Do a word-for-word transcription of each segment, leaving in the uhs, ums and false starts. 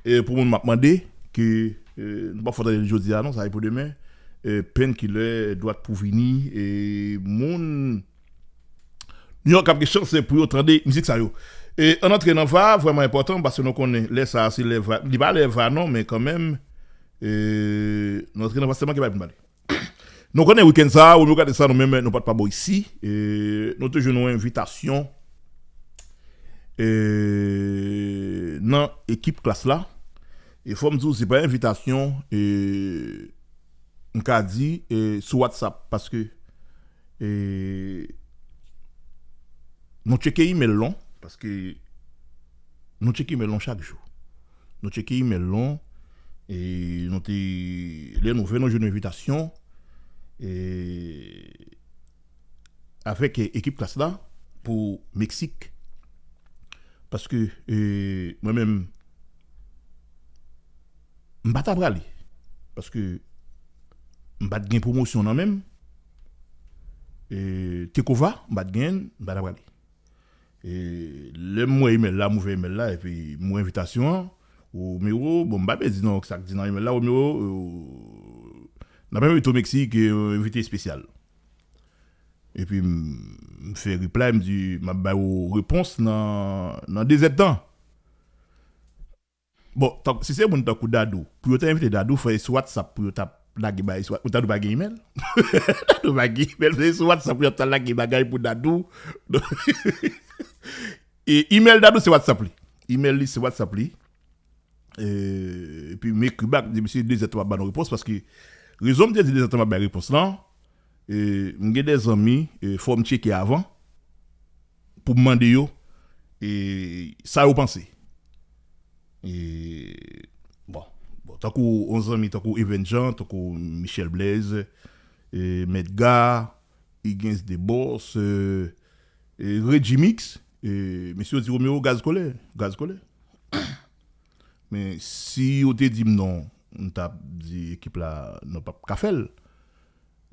E pou moun m ap mande, ke, e, nou p ap fè tande l jodi a non, sa e pou demen. E, Painkiller, Dwat pou vini, e, moun New York ap gen chans pou yo tande mizik sa yo. E, ann antre nan va, vrèman enpòtan, paske nou konnen, lè sa a, se lè va, li pa lè va non, men kanmenm, e, nou antre nan va, sèlman ki bay pou n pale. Nou konnen wikenn sa a, ou nou gade sa nou menm, nou pa t pa bò isi. E, nou te jwenn yon envitasyon, e, nan ekip Klass la. E fò m di w, se pa envitasyon, e, m ka di, e, sou WhatsApp, paske, e, nou tcheke imèl non, paske nou tcheke imèl nou chak jou. Nou tcheke imèl nou, e nou te, lè nou ouvè, nou jwenn yon envitasyon, e, avèk, e, ekip Klass la pou Meksik. Paske, e, mwen menm, m pa ta prale. Paske m pa t gen pwomosyon nan men m. E, Tekova, m pa t genyen l, m pa ta prale. E, lè m wè imèl la, m ouvè imèl la, epi m wè envitasyon an, Romero, bon, m pa bezwen di non, sa k di nan imèl la, Romero, e, n ap envite w Meksik, e, envite espesyal. Epi m, m fè reply, m di, m ap bay ou repons nan, nan de zèdtan. Bon, tank, si se moun tankou Dadou, pou yo ta envite Dadou, fò e sou WhatsApp pou yo ta lage bagay, sou, Dadou pa gen imèl. Dadou pa gen imèl, se sou WhatsApp pou yo ta lage bagay pou Dadou. E imèl Dadou se WhatsApp li. Imèl li se WhatsApp li. E, epi m ekri back, m di, "Mesye, de zèdtan m ap ba nou repons," paske rezon m te di de zèdtan m ap bay repons lan, e, m gen de zanmi, e, fò m tcheke avan, pou m mande yo, e, sa yo panse. E, bon, bon, tankou yon zanmi, tankou Even Jean, tankou Michel Blaise, e, Mèt Ga, Higgins The Boss, e, e, Reggie Mix, e, mesye yo di Romero gaz kolè, gaz kolè. Men si yo te di m non, m t ap di ekip la, nou p ap ka fè l.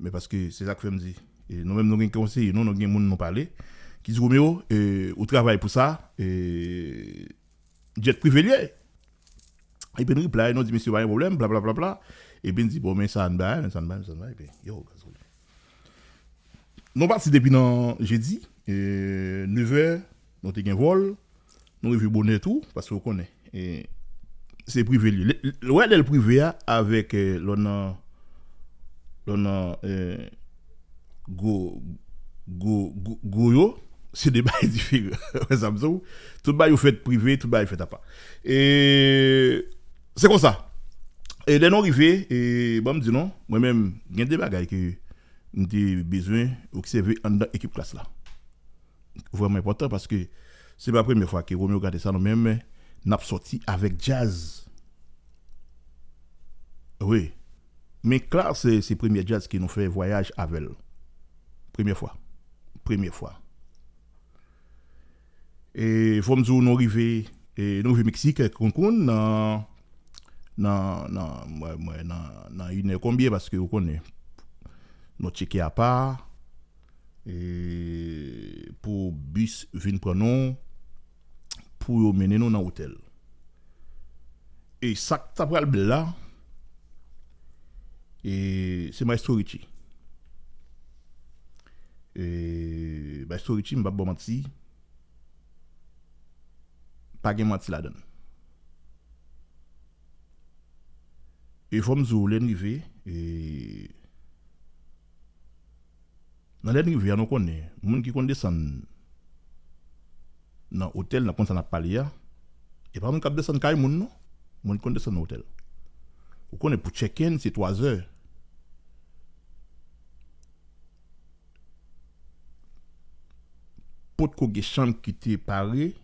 Men paske se sa k fè m di, e, nou menm nou gen konseye nou, nou gen moun nou pale, ki di Romero, e, ou travay pou sa, e, jet prive l ye. Epi n reply, nou di, "Mesye, pa gen pwoblèm, bla, bla, bla, bla." Epi n di, "Bon, men sa n bay, men sa n bay, men sa n bay." Epi, yo, gaz kolè. Nou pati depi nan jedi, e, nevè, nou te gen vòl, nou rive bonè tou, paske w konnen, e, se prive l ye. Lè, lè, wè, lè l prive a, avèk, e, lè w nan, lè w nan, e, gwo, gwo, gwo, gwo yo, se de bagay diferan. Wè sa m di w? Tout bagay yo fèt prive, tout bagay fèt apa. E se konsa. E lè nou rive, e ban m di nou, mwen menm, gen de bagay ke m te bezwen obsève anndan ekip Klass la. Vrèman enpòtan paske se pa premye fwa ke Romeo gade sa nou menm, n ap sòti avèk djaz. Wi. Men Klass se, se premye djaz ke nou fè vwayaj avè l. Premye fwa. Premye fwa. E fò m di w, nou rive, e nou rive Meksik, Cancun, nan, nan, nan, mwen, mwen, nan, nan inè konbyen, paske ou konnen, nou tcheke apa, e pou bis vin pran nou, pou yo mennen nou nan otèl. E sa k ta pral bèl la, e se Maestro Richie. E Maestro Richie, m p ap ba w manti, pa gen manti ladan l. E fò m di w, lè n rive, e nan lè n rive a, nou konnen, moun ki konn desann nan otèl, n ap konn sa n ap pale a, e pa moun k ap desann kay moun, non. Moun ki konn desann nan otèl. Ou konnen pou check-in, se twa zè. Potko gen chanm ki te pare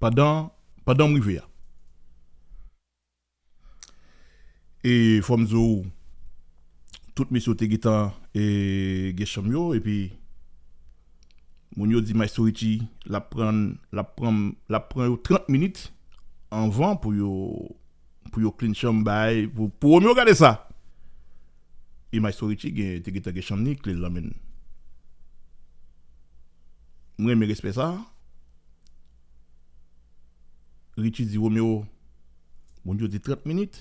pandan, pandan m rive a. E fò m di w, tout mesye yo te gentan, e, gen chanm yo, epi moun yo di Maestro Richie, l ap pran, l ap pran, l ap pran yo trant minit anvan pou yo, pou yo clean chanm bay, pou, pou Romeo gade sa. E Maestro Richie gen, te gentan gen chanm ni kle l nan men l. M renmen respè sa. Richie di Romeo, Moun yo di trant minit,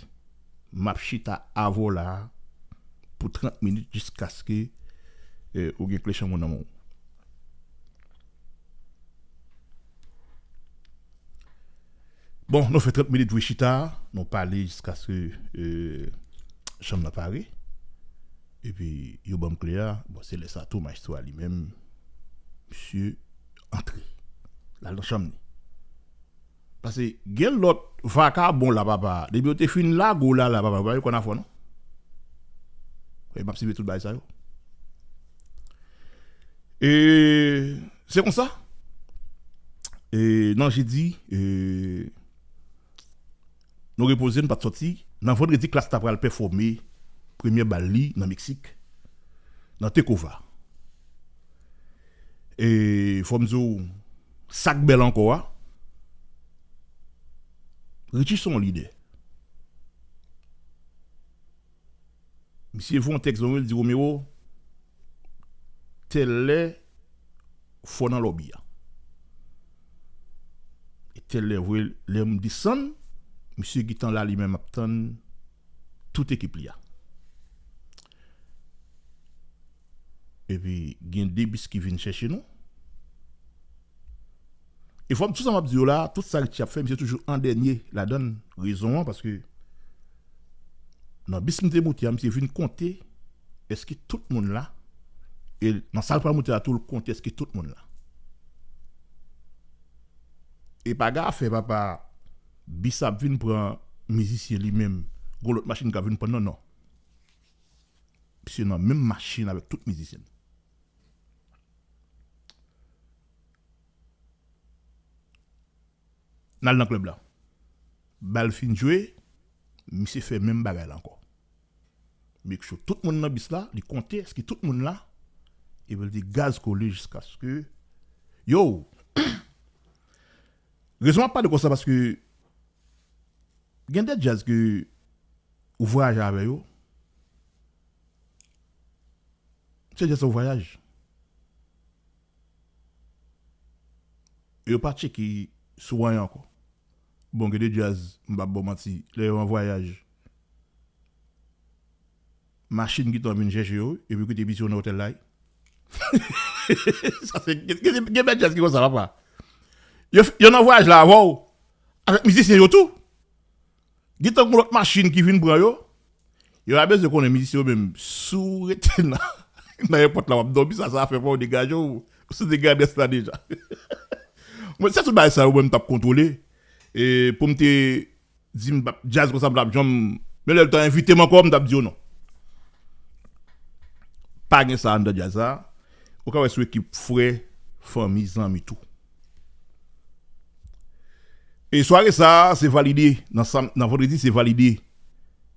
m ap chita avè w la a pou trant minit jiskaske eh, ou gen kle chanm ou nan men w. Bon, nou fè trant minit jwe chita, nou pale jiskaske eh, chanm nan pare. Epi yo ban m kle a, bon, se lè sa tou maestro a li menm, misye antre. L al nan chanm li. Paske gen lòt vakabon la papa, depi yo te fin lage w la la papa, yo pa konn afè w non. E m ap simen tout bagay sa yo. E se konsa. E nan jedi, e, nou repoze, nou pa t sòti. Nan vandredi, Klass ta pral pèfòme premye bal li nan Meksik, nan Tekova. E fò m di w, sa k bèl ankò a, Richie se yon lidè. Misye voye yon tèks ban mwen, li di, Romero, tèl lè, fò nan lòbi a. E tèl lè vre, lè m desann, misye gentan la li menm ap tann tout ekip li a. Epi gen de bis ki vin chèche nou. E fò m, tout sa m ap di yo la, tout sa Richie ap fè, misye toujou an dènye ladan l. Rezon an, paske nan bis m te moute a, misye vin konte èske tout moun la. E nan sa l pral moute la tou, l konte èske tout moun la. E pa gen afè papa, bis ap vin pran mizisyen li menm, gon lòt machin k ap vin pran, non, non. Misye nan menm machin avèk tout mizisyen. N al nan klèb la. Bal fin jwe, misye fè menm bagay la ankò. Make sure tout moun nan bis la, li konte èske tout moun la, epi l di gaz kole jiskaske, yo, rezon m ap pale konsa paske gen de djaz ke ou vwayaje avè yo, se djaz sa ou vwayaj. Yo pa tcheke sou anyen ankò. Bon, gen de djaz, m p ap ba w manti, lè yo an vwayaj, machin gentan vin chèche yo, epi kite misye yo nan otèl la wi. Sa se, gen, gen, gen bèl djaz ki konsa, papa. Yo, yo nan vwayaj la avè w, avèk mizisyen yo tou. Gentan gon lòt machin ki vin pran yo. Yo pa bezwen konnen mizisyen yo menm. Si w rete nan, nan èpòt la, w ap dòmi, sa, sa fè pa w degaje w. Ou sou degadrès la deja. Mwen, se tout bagay sa yo, mwen, m t ap kontwole. E pou m te di m p ap djaz konsa, m p ap janm. Men lè yo ta envite m ankò, m t ap di yo non. Pa gen sa anndan djaz la. Ou ka wè sou ekip frè, fanmi, zanmi tou. E sware sa a, se Valide. Nan sam-, nan vandredi, se Valide.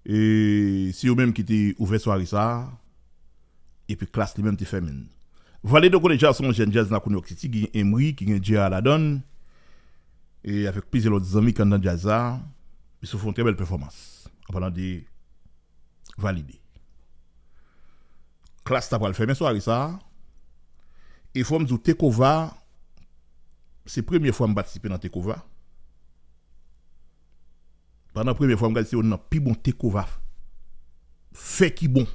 E se yo menm ki te ouvè sware sa a. Epi Klass li menm te fèmen l. Valide, ou konnen deja, se yon jèn djaz nan New York City, ki gen Emri, ki gen J R ladan l. E avèk plizyè lòt zanmi k anndan djaz la. Misye fè yon trè bèl pèfòmans. An palan de Valide. Klass ta pral fèmen sware sa a. E fò m di w, Tekova, se premye fwa m patisipe nan Tekova. Pandan premye fwa m gade, se youn nan pi bon Tekova fè ki bon.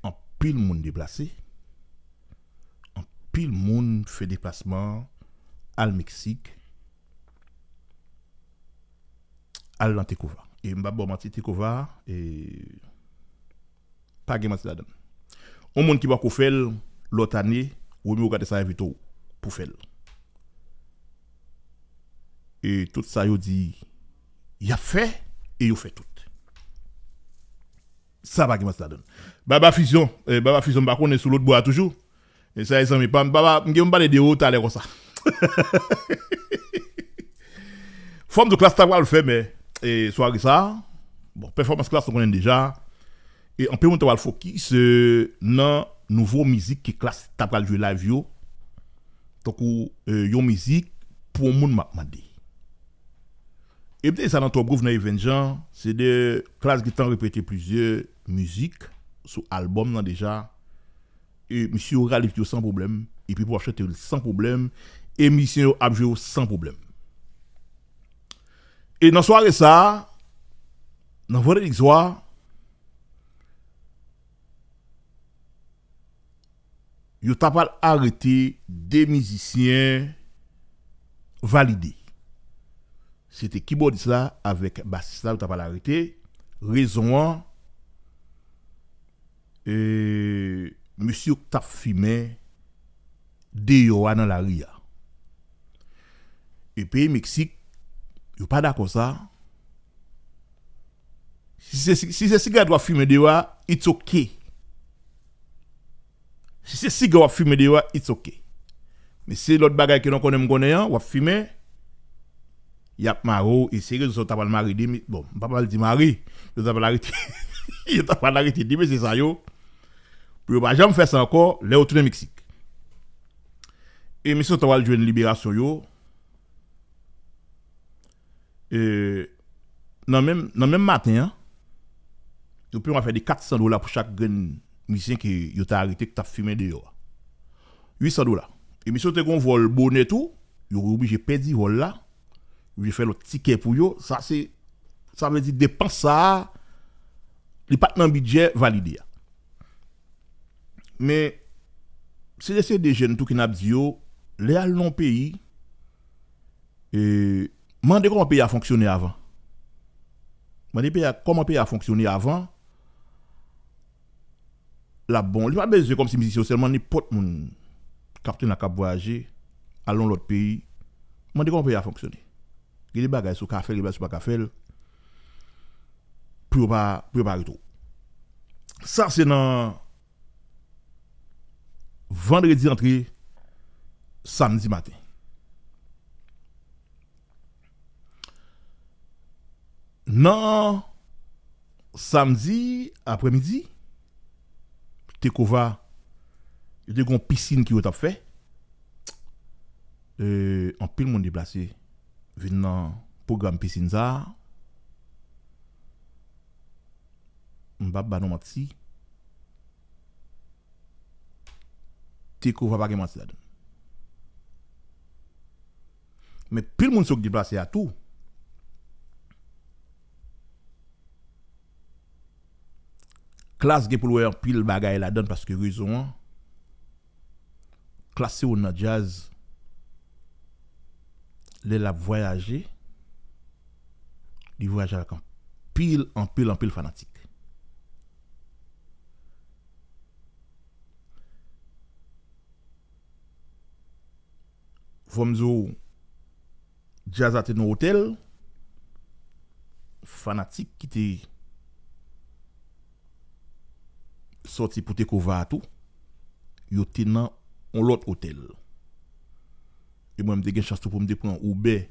Anpil moun deplase. Anpil moun fè deplasman an, al Meksik, al nan Tekova. E m p ap ba w manti, Tekova, e, pa gen manti ladan l. Yon moun ki pako fè l, lòt ane, Romeo Gardessa envite w pou fè l. E tout sa yo di y ap fè, e yo fè tout. Sa pa gen manti ladan l. Baba Fusion, eh, Baba Fusion, m pa konnen sou lòt bò a toujou. E sa, e zanmi pa m, Baba, m gen pou m pale de ou talè konsa. Fò m di w Klass ta pral fèmen, e, sware sa a. Bon, pèfòmans Klass nou konnen l deja. E anpil moun ta pral fokis, e, nan nouvo mizik ke Klass ta pral jwe live yo. Tankou, e, yon mizik pou yon moun m ap mande. E m te di sa nan Top Groove nan Event Jan, se de Klass gentan repete plizyè mizik sou albòm nan deja. E misye yo rale yo san pwoblèm, epi pou w ap chante yo san pwoblèm, e mizisyen yo ap jwe yo san pwoblèm. E nan sware sa a, nan vandredi swa, yo ta pral arete de mizisyen valide. Se te kibòdis la avèk basis la, yo ta pral arete. Rezon an, e, mesye yo k t ap fimen deyò a nan lari a. E peyi Meksik, yo pa dakò sa. Si se, si se sigarèt w ap fimen deyò a, it's ok. Si se siga w ap fimen deyò a, it's ok. Men se lòt bagay ke nou konnen m konnen an, w ap fimen, y ap mare w, e se rezon sa yo ta pral mare de, bon, m pa pral di mare, yo ta pral arete, yo ta pral arete de mesye sa yo, pou yo pa janm fè sa ankò, lè yo tounen Meksik. E mesye yo ta pral jwenn liberasyon yo, e, nan menm, nan menm maten an, yo peye yon afè de kat san dola pou chak grenn mizisyen ke yo ta arete ki t ap fimen deyò a. Uit san dola. E mesye yo te gen yon vòl bonè tou, yo oblije pèdi vòl la, yo oblije fè lòt tikè pou yo. Sa se, sa vle di depans sa a, li pa t nan bidjè valide a. Men, se de, se de jèn tou ki n ap di yo, lè y al nan yon peyi, e, mande kòman peyi a fonksyone avan. Mande peyi a, kòman peyi a fonksyone avan, l ap bon. Li pa bezwen kòmsi mizisyen yo sèlman, nenpòt moun k ap tounen la, k ap vwayaje, al nan lòt peyi, mande kòman peyi a fonksyone. Gen de bagay si w ka fè l, gen de bagay si w pa ka fè l, pou yo pa, pou yo pa rete w. Sa se nan vandredi antre samdi maten. Nan samdi aprèmidi, Tekova, yo te gen yon pisin ki yo t ap fè. E, anpil moun deplase vin nan pwogram pisin sa a. M p ap ba nou manti. Tekova pa gen manti ladan l. Men pil moun sa yo k deplase a tou, Klass gen pou l wè anpil bagay ladan l, paske rezon an, Klass se youn nan djaz, lè l ap vwayaje, li vwayaje avèk anpil, anpil, anpil fanatik. Fò m di w, djaz la te nan otèl, fanatik ki te sòti pou Tekova a tou, yo te nan yon lòt otèl. E mwen, m te gen chans tou pou m te pran Uber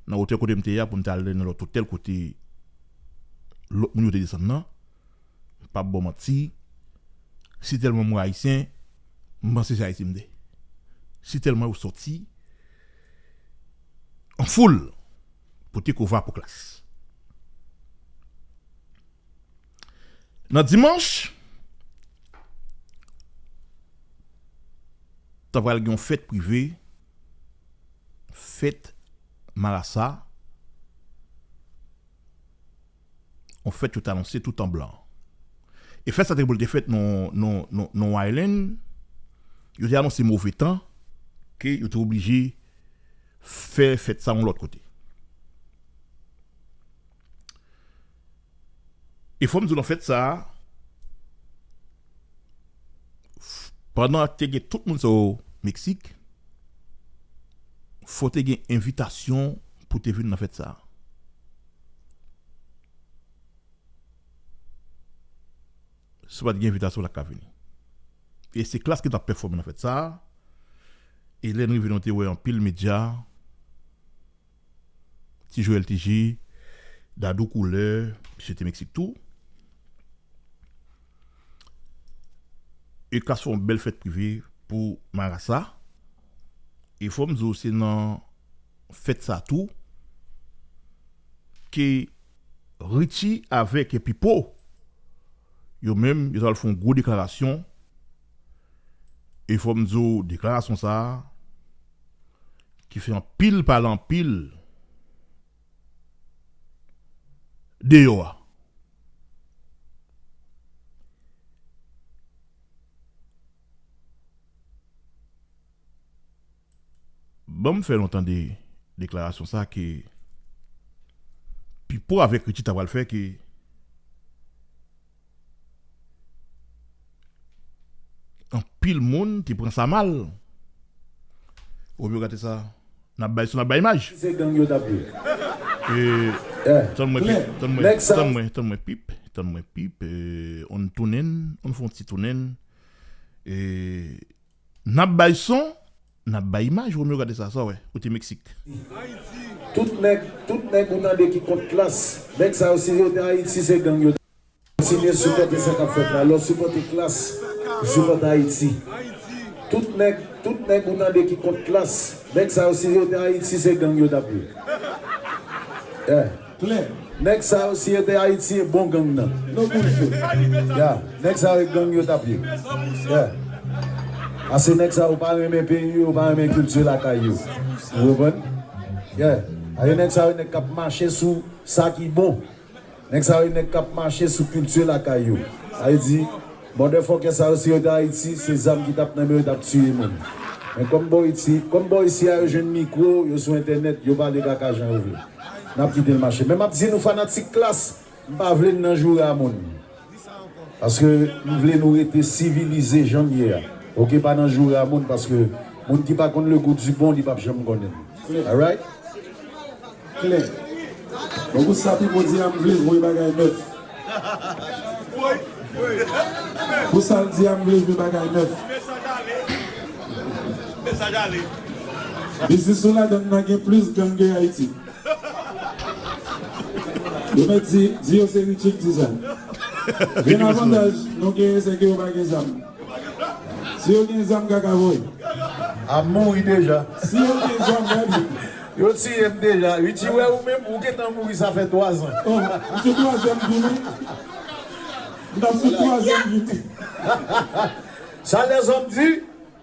nan otèl kote m te ye a, pou m te al nan lòt otèl kote lòt moun yo te desann nan. M p ap ba w manti, si tèlman m wè Ayisyen, m panse se Ayiti m te. Si tèlman yo sòti an foul pou Tekova, pou Klass. Nan dimanch, ta pral gen yon fèt prive, fèt marasa, yon fèt yo te anonse tout an blan. E fèt sa te pou l te fèt nan, nan, nan, nan Long Island, yo te anonse move tan, ke yo te oblije fè fèt sa yon lòt kote. E fò m di w nan fèt sa a, pandan te gen tout moun sa yo Meksik, fò te gen envitasyon pou te vin nan fèt sa a. Si w pa t gen envitasyon, w pa t ka vini. E se Klass ki t ap pèfòme nan fèt sa a. E lè n rive, nou te wè anpil medya, Ti Joel T J, Dadou Koulè, misye te Meksik tou. E Klass fè yon bèl fèt prive pou marasa. E fò m di w, se nan fèt sa tou ke Richie avèk Pipo, yo menm, yo t al fè yon gwo deklarasyon. E fò m di w, deklarasyon sa a, ki fè anpil pale anpil, deyò a. Ban m fè nou tande deklarasyon sa ke Pipo avèk Richie ta pral fè ke anpil moun te pran sa mal. Ou yo gade sa. N ap bay son, n ap bay imaj. Se gang yo t ap ye. E, tann mwen pip, tann mwen, tann mwen, tann mwen pip, tann mwen pip, e, on tounen, on fè on ti tounen. E, n ap bay son, n ap bay imaj, Romeo, gade sa, sa w wè, ou te Meksik. Tout nèg, tout nèg ou tande ki kont Klass, nèg sa yo si yo te Ayiti, se gang yo. Kontinye sipòte sa k ap fèt la. Lè w sipòte Klass, ou sipòte Ayiti. Tout nèg, tout nèg ou tande ki kont Klass, nèg sa yo si yo te Ayiti, se gang yo t ap ye. Yeah. Klè. Nèg sa yo si yo te Ayiti, e bon gang nan. No bullshit. Yeah. Nèg sa yo e gang yo t ap ye. Yeah. Paske nèg sa yo pa renmen peyi yo, pa renmen kilti lakay yo. Ou konprann? Yeah. Aye nèg sa yo nèg k ap mache sou sa ki bon. Nèg sa yo nèg k ap mache sou kilti lakay yo. Sa vle di, motherfucker sa yo si yo te Ayiti, se zam ki t ap nan men yo, yo t ap tiye moun. Men kòm bò isi, kòm bò isi a yo jwenn mikwo, yo sou entènèt, yo pale kaka jan yo vle. N ap kite l mache. Men m ap di nou fanatik Klass, m pa vle n nan joure a moun. Paske m vle nou rete sivilize jan n ye a. Oke, pa nan joure a moun, paske moun ki pa konn le goût du bon, li p ap janm konnen l. Alright? Klè. Bon, pou sa Pipo di a, m vle voye bagay nèf. Pou sa l di a, m vle voye bagay nèf. Biznis nou ladann nan gen plis gang ke Ayiti. Yo mèt di, di yo se Richie k di sa. Gen avantaj nou genyen, se ke yo pa gen zam. Si yo gen zam, kaka voye. A mouri deja. Si yo gen zam, gade. Yo tiye m deja. Richie, wè ou menm, ou gentan mouri, sa fè twazan. Oh, m sou twazyèm vi, wi. M t ap sou twazyèm vi. Sa lèzòm di,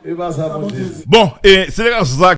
e pa sa Bondye di. Bon, e se te sa